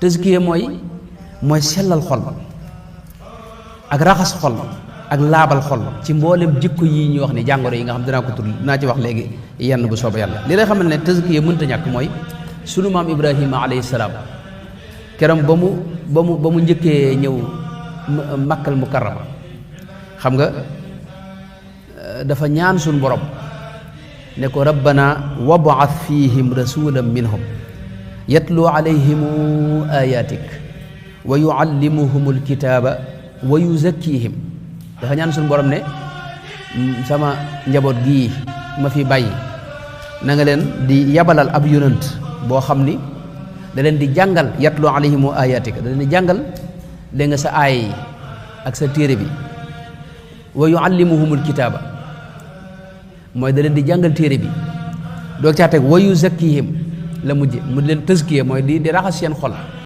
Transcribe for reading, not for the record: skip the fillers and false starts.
tazkiya mooy sellal xol ak raxas xol ak laabal xol ci mboolem jikko yi ñuy wax ni jàngoro yi nga xam dinaa ko tudd dinaa ci wax léegi yenn bu soobee yàlla li lay xamal ne tazkiya mënta ñàkk mooy sunu maam Ibrahima alayhi salaam keroog ba mu njëkkee ñëw Makkal Mukarrama xam nga dafa ñaan suñu borom ne ko rabbana wab'ath fihim rasulan minhum yatlu alayhim ayatik wa yuallimuhum alkitaba wa yuzakkihim dafa ñaan suñu borom ne sama njaboot gii ma fi bàyyi na nga leen di yabalal ab yonant boo xam ni da leen di jàngal yatlu alayhim ayatika da leen di jàngal dégg nga sa aaya yi ak sa téere bi wa yuallimuhumul kitaaba mooy da leen di jàngal téere bi doog caa teg wa yuzakkihim la mujje mu leen tazkiya mooy di raxas seen xol